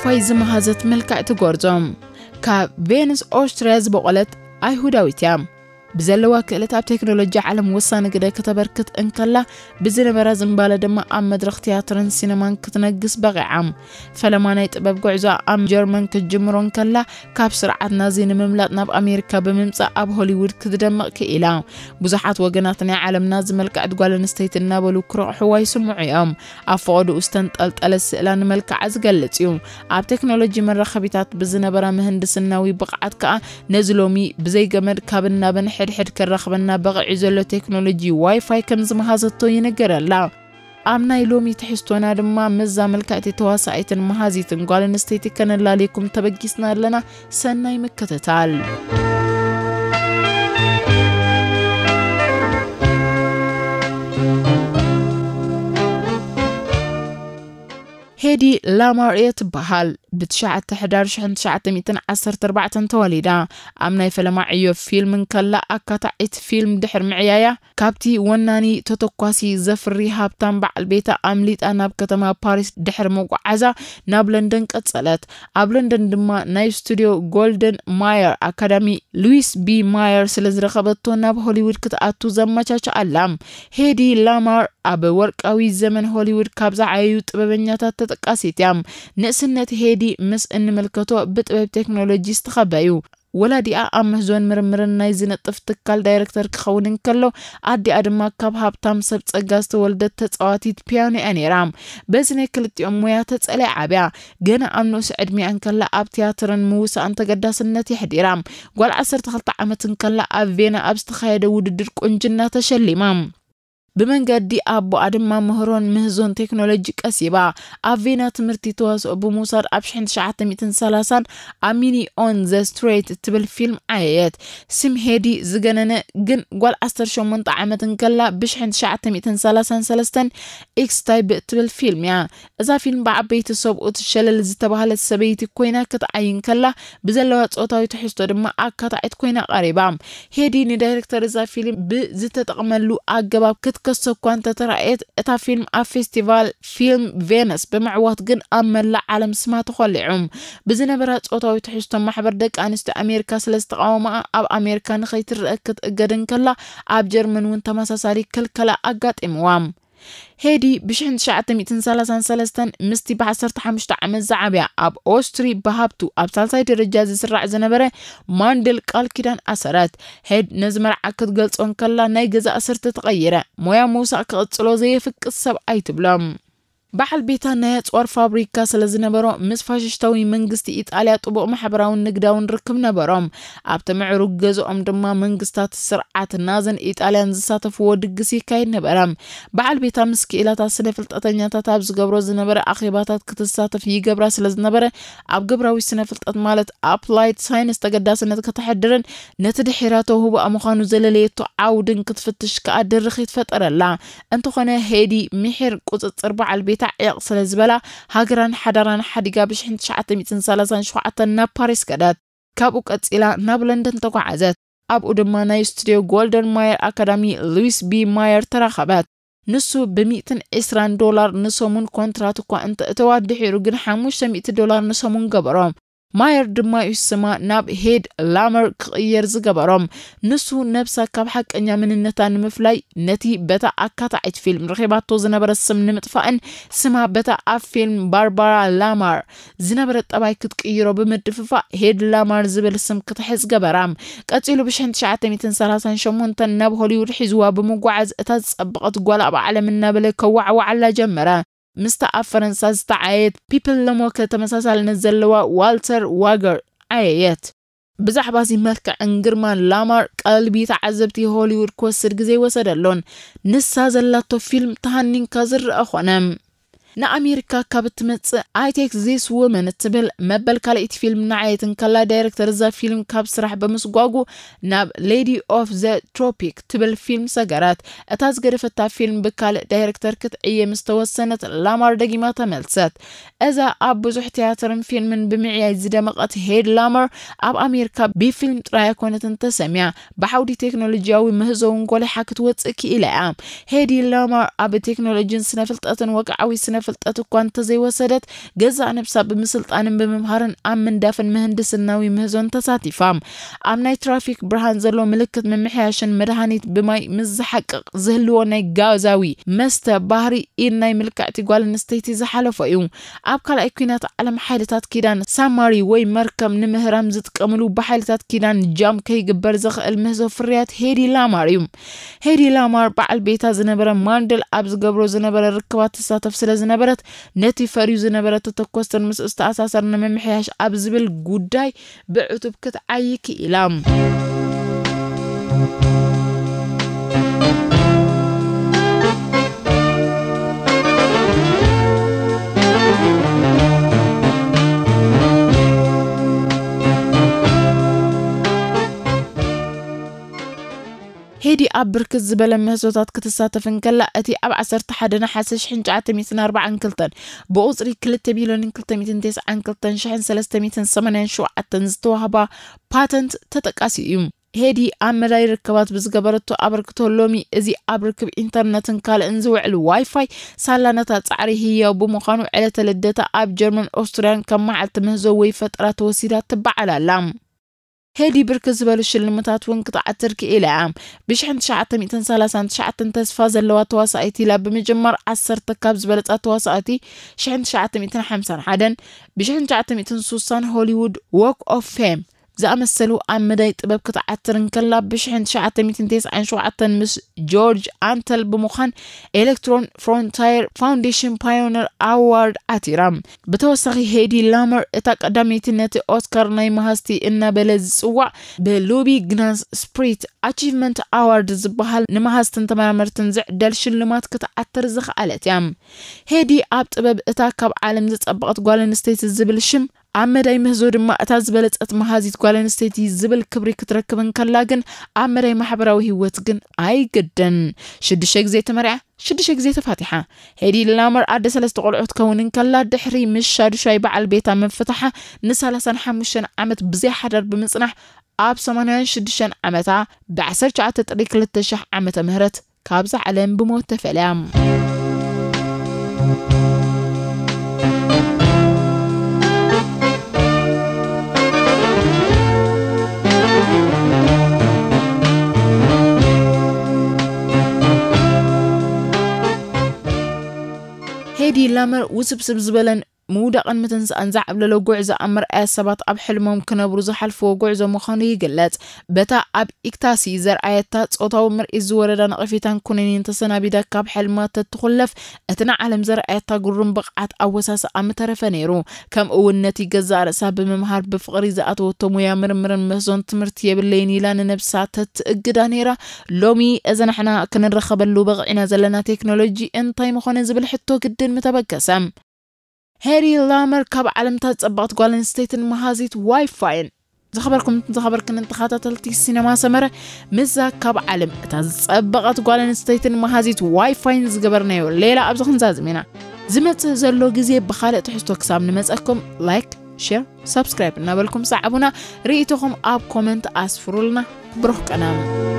ፋይ ዝመሃዘት ምልክዕቲ ጎርዞ ካብ ቬንስ ኦስትርያ ዝበቖለት ኣይሁዳዊት እያ። ብዘለዋ ክእለት ኣብ ቴክኖሎጂ ዓለም ወሳኒ ግደ ከተበርክት እንከላ፣ ብዝነበራ ዝንባለ ድማ ኣብ መድረኽ ትያትርን ሲነማን ክትነግስ በቒዓ። ፈለማ ናይ ጥበብ ጉዕዞ ኣብ ጀርመን ክትጅምሮ እንከላ፣ ካብ ስርዓት ናዚ ንምምላጥ ናብ ኣሜሪካ ብምምጻእ ኣብ ሆሊውድ ክትደምቕ ክኢላ። ብዙሓት ወገናት ናይ ዓለም ናዚ መልክዕቲ ጓል ኣንስተይቲ እናበሉ ክረቑሕዋ ይስምዑ እዮም። ኣብ ፈቐድኡ ዝተንጠልጠለ ስእላ ንመልክዓ ዝገልጽ እዩ። ኣብ ቴክኖሎጂ መራኸቢታት ብዝነበራ ምህንድስናዊ ብቕዓት ከኣ ነዚ ሎሚ ብዘይ ገመድ ካብን ናብን ሕድሕድ ከራኽበና በቒዑ ዘሎ ቴክኖሎጂ ዋይፋይ ከም ዝመሃዘቶ ይንገረላ። ኣብ ናይ ሎሚ ትሕዝቶና ድማ ምስዛ ምልክዕቲ ተዋሳኢትን መሃዚትን ጓል ኣንስተይቲ ከነላልየኩም ተበጊስና ኣለና። ሰናይ ምክትታል። ሄዲ ላማር እየ ትበሃል። ብ9 ሕዳር 1914 ተወሊዳ። ኣብ ናይ ፈለማ ዕዮ ፊልም እንከላ ኣካታዒት ፊልም ድሕሪ ምዕያያ፣ ካብቲ ወናኒ ተተኳሲ ዘፍሪ ሃብታም በዓል ቤታ ኣምሊጣ ናብ ከተማ ፓሪስ ድሕሪ ምጉዓዛ ናብ ለንደን ቀጸለት። ኣብ ለንደን ድማ ናይ ስቱድዮ ጎልደን ማየር ኣካዳሚ ሉዊስ ቢ ማየር ስለ ዝረኸበቶ ናብ ሆሊውድ ክትኣቱ ዘመቻችኣላ። ሄዲ ላማር ኣብ ወርቃዊ ዘመን ሆሊውድ ካብ ዝዓየዩ ጥበበኛታት ተጠቃሲት እያ። ንእስነት ሄዲ ምስ እንምልከቶ ብጥበብ ቴክኖሎጂ ዝተኸበ እዩ። ወላዲኣ ኣብ ምህዞን ምርምርን ናይ ዝነጥፍ ትካል ዳይረክተር ክኸውን እንከሎ፣ ኣዲኣ ድማ ካብ ሃብታም ሰብ ጸጋ ዝተወልደት ተጻዋቲት ፒያኖ እያ ነይራ። በዚ ናይ ክልቲኦም ሞያ ተጸልያ ዓብያ። ገና ኣብ ንኡስ ዕድሚኣ እንከላ ኣብ ትያትርን ምውሳእን ተገዳስነት የሕዲራ። ጓል 12 ዓመት እንከላ ኣብ ቬና ኣብ ዝተኻየደ ውድድር ቁንጅና ተሸሊማ። ብመንገዲ ኣቦኣ ድማ ምህሮን ምህዞን ቴክኖሎጂ ቀሲባ። ኣብ ቬና ትምህርቲ ተዋስኦ ብምውሳድ ኣብ 1930 ኣብ ሚኒ ኦን ዘ ስትሬት እትብል ፊልም ዓየየት። ስም ሄዲ ዝገነነ ግን ጓል 18 ዓመት እንከላ ብ1933 ኤክስ ታይፕ እትብል ፊልም እያ። እዛ ፊልም ብዓበይቲ ሰብኡት ሸለል ዝተባህለት ሰበይቲ ኮይና ክትዓይ እንከላ፣ ብዘለዋ ጾታዊ ትሕዝቶ ድማ ኣካታዒት ኮይና ቀሪባ። ሄዲ ንዳይሬክተር እዛ ፊልም ብዝተጠቕመሉ ኣገባብ ክትከሶ እኳ እንተተራእየት፣ እታ ፊልም ኣብ ፌስቲቫል ፊልም ቬነስ ብምዕዋት ግን ኣብ መላእ ዓለም ስማ ተኾሊዑ። ብዝነበራ ጾታዊ ትሕዝቶ ማሕበር ደቂ ኣንስትዮ ኣሜሪካ ስለ ዝተቃወመኣ ኣብ ኣሜሪካ ንኸይትረአ ክትእገድ እንከላ፣ ኣብ ጀርመን እውን ተመሳሳሊ ክልከላ ኣጋጢምዋ። ሄዲ ብ1933 ምስቲ ብ15 ዓመት ዝዓብያ ኣብ ኦስትሪ ብሃብቱ ኣብ ሳልሳይ ደረጃ ዝስራዕ ዝነበረ ማንድል ቃል ኪዳን ኣሰረት። ሄድ ነዚ መርዓ ክትገልጾ እንከላ ናይ ገዛ ኣስርቲ ተቐይረ፣ ሞያ ምውሳእ ክቕጽሎ ዘየፍቅስ ሰብኣይ ትብሎም። በዓል ቤታ ናይ ኣጽዋር ፋብሪካ ስለ ዝነበሮ ምስ ፋሽስታዊ መንግስቲ ኢጣልያ ጥቡቕ ማሕበራውን ንግዳውን ርክብ ነበሮም። ኣብቲ ምዕሩግ ገዝኦም ድማ መንግስታት ስርዓት ናዝን ኢጣልያን ዝሳተፍዎ ድግስ ይካየድ ነበረ። በዓል ቤታ ምስ ክኢላታት ስነ ፍልጠተኛታት ኣብ ዝገብሮ ዝነበረ ኣኼባታት ክትሳተፍ ይገብራ ስለ ዝነበረ ኣብ ግብራዊ ስነ ፍልጠት ማለት ኣፕላይድ ሳይንስ ተገዳስነት ከተሕድርን ነቲ ድሒራ ተውህቦኣ ምዃኑ ዘለለየቶ ዓውድን ክትፍትሽ ከኣ ድርኺት ፈጠረላ። እንተኾነ ሄዲ ምሒር ቁጽጽር በዓል ቤታ ዕቕ ስለ ዝበላ ሃገራን ሓዳራን ሓዲጋ ብ1937 ናብ ፓሪስ ከደት። ካብኡ ቀጺላ ናብ ለንደን ተጓዓዘት። ኣብኡ ድማ ናይ ስቱድዮ ጎልደን ማየር ኣካዳሚ ሉዊስ ቢ ማየር ተራኸበት። ንሱ ብ120 ዶላር ንሰሙን ኮንትራት እኳ እንተእተዋ፣ ድሒሩ ግን 500 ዶላር ንሰሙን ገበሮ። ማየር ድማ እዩ ስማ ናብ ሄድ ላመር ክቕየር ዝገበሮ። ንሱ ነብሳ ካብ ሓቀኛ መንነታ ንምፍላይ ነቲ በታ ኣካታዒት ፊልም ረኺባቶ ዝነበረ ስም ንምጥፋእን ስማ በታ ኣብ ፊልም ባርባራ ላማር ዝነበረ ጠባይ ክትቅይሮ ብምድፍፋእ ሄድ ላማር ዝብል ስም ክትሕዝ ገበራ። ቀጺሉ ብ1938 ናብ ሆሊውድ ሒዝዋ ብምጓዓዝ እታ ዝጸበቐት ጓል ኣብ ዓለም እናበለ ከዋዕዋዓላ ጀመረ። ምስታ ኣብ ፈረንሳ ዝተዓየት ፒፕል ለሞከ ተመሳሳልነት ዘለዋ ዋልተር ዋገር ዓየየት። ብዛዕባ እዚ መልክዕን ግርማን ላማር ቀልቢ ተዓዘብቲ ሆሊውድ ክወስድ ግዜ ወሰደሎን። ንሳ ዘላቶ ፊልም ተሃኒንካ ዝረአ ኾነ። ንኣሜሪካ ካብ እትመጽእ I Take This Woman እትብል መበል ካልኣይቲ ፊልም እናዓየት እንከላ ዳይሬክተር እዛ ፊልም ካብ ስራሕ ብምስጓጉ ናብ ሌዲ ኦፍ ዘ ትሮፒክ ትብል ፊልም ሰገረት። እታ ዝገደፈታ ፊልም ብካልእ ዳይሬክተር ክትዕየ ምስ ተወሰነት ላማር ደጊማ ተመልሰት። እዛ ኣብ ብዙሕ ትያትርን ፊልምን ብምዕያይ ዝደመቐት ሄድ ላመር ኣብ ኣሜሪካ ብፊልም ጥራይ ኣይኮነትን ተሰምያ፣ ብዓውዲ ቴክኖሎጂያዊ ምህዞ እውን ጎሊሓ ክትወጽእ ክኢላ እያ። ሄዲ ላመር ኣብ ቴክኖሎጂን ስነ ፍልጠትን ወግዓዊ ስነ ፍልጠት እኳ እንተዘይወሰደት፣ ገዛእ ነብሳ ብምስልጣንን ብምምሃርን ኣብ ምንዳፍን ምህንድስናዊ ምህዞን ተሳቲፋ። ኣብ ናይ ትራፊክ ብርሃን ዘሎ ምልክት ምምሕያሽን መድሃኒት ብማይ ምስ ዝሓቅቕ ዝህልዎ ናይ ጋዛዊ መስተ ባህሪ ኢድ ናይ ምልክዕቲ ጓል ኣንስተይቲ ዝሓለፎ እዩ። ኣብ ካልኣይ ኲናት ዓለም ሓይልታት ኪዳን ሳማሪ ወይ መርከብ ንምህራም ዝጥቀምሉ ብሓይልታት ኪዳን ጃም ከይግበር ዝኽእል ምህዞ ፍርያት ሄዲ ላማር እዩ። ሄዲ ላማር በዓል ቤታ ዝነበረ ማንደል ኣብ ዝገብሮ ዝነበረ ርክባት ትሳተፍ ስለ ዝነበረት ነቲ ፈርዩ ዝነበረ ተተኮስ ጥርሙስ ዝተኣሳሰር ንምምሕያሽ ኣብ ዝብል ጉዳይ ብዕቱብ ክትዓይ ክኢላ። ሄዲ ኣብ ብርክት ዝበለ ምህዞታት ክትሳተፍ እንከላ፣ እቲ ኣብ ዓሰርተ ሓደ ነሓሰ ሽሕን ትሽዓተ ሚእትን ኣርባዓን ክልተን ብቑጽሪ ክልተ ሚልዮን ክልተ ሚእትን ተስዓን ክልተን ሽሕን ሰለስተ ሚእትን ሰማንያን ሸውዓተን ዝተዋህባ ፓተንት ተጠቃሲ እዩ። ሄዲ ኣብ መዳይ ርክባት ብዝገበረቶ ኣበርክቶ፣ ሎሚ እዚ ኣብ ርክብ ኢንተርነትን ካልእን ዝውዕል ዋይፋይ ሳላ ነታ ጻዕሪ ህያው ብምዃኑ፣ ዕለተ ልደታ ኣብ ጀርመን ኦስትርያን ከም መዓልቲ ምህዞ ወይ ፈጠራ ተወሲዳ ትበዓል ኣላ። ሄዲ ብርክት ዝበሉ ሽልምታት እውን ክትዓትር ክኢላ እያ። ብሽሕን ትሽዓተ ሚእትን ሰላሳን ትሽዓተን ተስፋ ዘለዋ ተዋሳኢት ኢላ ብምጅማር፣ ዓሰርተ ካብ ዝበለጻ ተዋሳእቲ ሽሕን ትሽዓተ ሚእትን ሓምሳን ሓደን፣ ብሽሕን ትሽዓተ ሚእትን ሱሳን ሆሊውድ ዎክ ኦፍ ፌም ዝኣመሰሉ ኣብ መዳይ ጥበብ ክትዓትር እንከላ፣ ብሽሕን ትሽዓተ ሚእትን ተስዓን ሸውዓተን ምስ ጆርጅ ኣንተል ብምዃን ኤሌክትሮን ፍሮንታየር ፋውንዴሽን ፓዮነር ኣዋርድ ዓቲራ። ብተወሳኺ፣ ሄዲ ላመር እታ ቀዳመይቲ ነቲ ኦስካር ናይ መሃዝቲ እናበለ ዝጽዋዕ ብሉቢ ግናስ ስፕሪት ኣቺቭመንት ኣዋርድ ዝበሃል ንመሃዝትን ተመራመርትን ዝዕደል ሽልማት ክትዓትር ዝኸኣለት እያ። ሄዲ ኣብ ጥበብ እታ ካብ ዓለም ዝጸበቐት ጓል ኣንስተይቲ ዝብል ሽም፣ ኣብ መዳይ ምህዞ ድማ እታ ዝበለጸት መሃዚት ጓል ኣንስተይቲ ዝብል ክብሪ ክትረክብ እንከላ ግን፣ ኣብ መዳይ ማሕበራዊ ህይወት ግን ኣይግድን። ሽዱሽተ ግዜ ተመርዓ፣ ሽዱሽተ ግዜ ተፋቲሓ። ሄዲ ላመር ኣደ ሰለስተ ቆልዑ ትከውን እንከላ፣ ድሕሪ ምስ ሻዱሻይ በዓል ቤታ ምፍታሓ፣ ንሰላሳን ሓሙሽተን ዓመት ብዘይ ሓዳር ብምጽናሕ፣ ኣብ ሰማንያን ሽዱሽተን ዓመታ፣ ብ ዓሰርተ ትሽዓተ ጥሪ ክልተ ሽሕ ዓመተ ምህረት ካብዛ ዓለም ብሞት ተፈልያ። ሄዲ ላመር ውስብስብ ዝበለን ምውዳቕን ምትንሳእን ዘዓብለሎ ጉዕዞ ኣብ መርኣያ ሰባት ኣብ ሕልሞም ክነብሩ ዝሓልፍዎ ጉዕዞ ምዃኑ ይግለጽ። በታ ኣብ ኢክታሲ ዘርኣየታ ጾታዊ ምርኢት ዝወረዳ ነቐፌታን ኩነኔን ተሰናቢዳ ካብ ሕልማ ተትኹለፍ፣ እቲ ንዓለም ዘርኣየታ ግሩም ብቕዓት ኣወሳስኣ ምተረፈ ነይሩ። ከምኡ እውን ነቲ ገዛእ ርእሳ ብምምሃር ብፍቕሪ ዝኣተወቶ ሙያ ምርምርን ምህዞን ትምህርቲ የብለይን ኢላ ንነብሳ ተትእግዳ ነይራ። ሎሚ እዚ ንሕና ክንረኸበሉ በቒዕና ዘለና ቴክኖሎጂ እንታይ ምኾነ ዝብል ሕቶ ግድን ምተበገሰ። ሄሪ ላመር ካብ ዓለምታት ጸባቕቲ ጓል ኣንስተይትን መሃዚት ዋይፋይን። ዝኸበርኩም ዝኸበርክን ተኸታተልቲ ሲነማ ሰመረ፣ ምስዛ ካብ ዓለም እታ ዝጸበቐት ጓል ኣንስተይትን መሃዚት ዋይፋይን ዝገበርናዮ ሌላ ኣብዚ ክንዛዝም ኢና። ዝመጽእ ዘሎ ግዜ ብኻልእ ትሕዝቶ ክሳብ ንመጸኩም፣ ላይክ፣ ሼር፣ ሳብስክራይብ እናበልኩም ሰዓቡና። ርእይቶኹም ኣብ ኮመንት ኣስፍሩልና። ብሩኽ ቀናም።